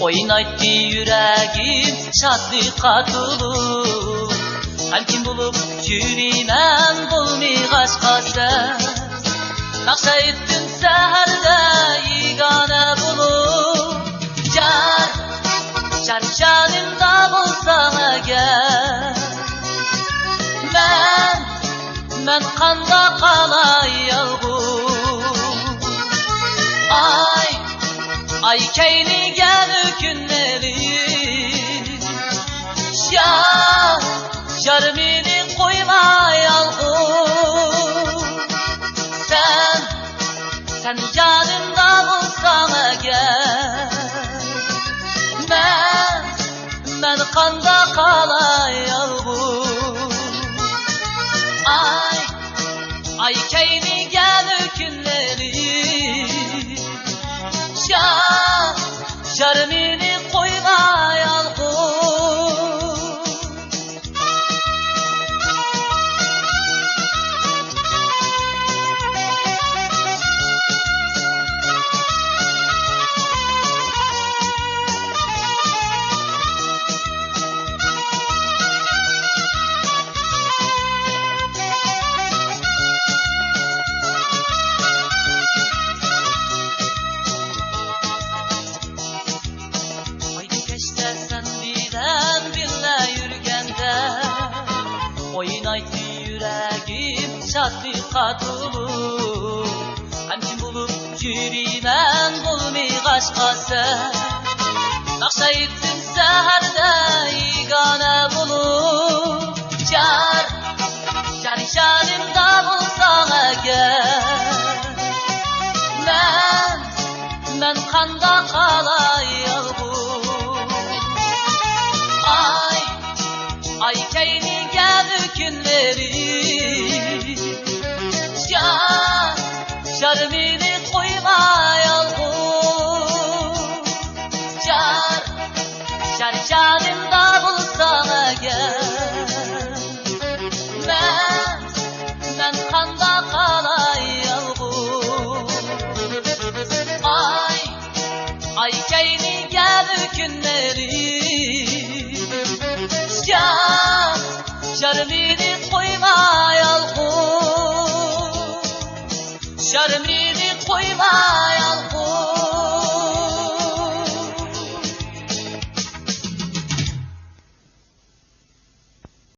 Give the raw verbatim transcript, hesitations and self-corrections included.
ئوينايتتى يۈرەكىم شادلىققا تولۇپ، غەمكىن بولۇپ يۈرىمەن بولمىغاچقا سەن. ناخشا ئېيتتىم سەھەردە يېگانە بولۇپ، يار، يار يېنىمدا بولساڭ ئەگەر. مەن، مەن قانداق قالاي يالغۇز؟ ئاي، ئاي كەينىگەن كۈنلىرىم. يار، يار مېنى قويما يالغۇز. سەن، سەن يېنىمدا بولساڭ ئەگەر. مەن، مەن قانداق قالاي يالغۇز؟ ئاي، ئاي كەينىگەن كۈنلىرىم. يار، يار مېنى قويما يالغۇز. ئايدىڭ كەچتە سەن بىلەن بىللە يۈرگەندە، ئوينايتتى يۈرەكىم شادلىققا تولۇپ. غەمكىن بولۇپ يۈرىمەن بولمىغاچقا سەن. ناخشا ئېيتتىم سەھەردە يېگانە بولۇپ، يار، يار يېنىمدا بولساڭ ئەگەر. مەن، مەن قانداق قالاي يالغۇز؟ ئاي، ئاي كەينىگەن كۈنلىرىم. يار، يار مېنى قويما يالغۇز. يار، يار يېنىمدا بولساڭ ئەگەر. مەن، مەن قانداق قالاي يالغۇز؟ ئاي، ئاي كەينىگەن كۈنلىرىم. يار، يار مېنى قويما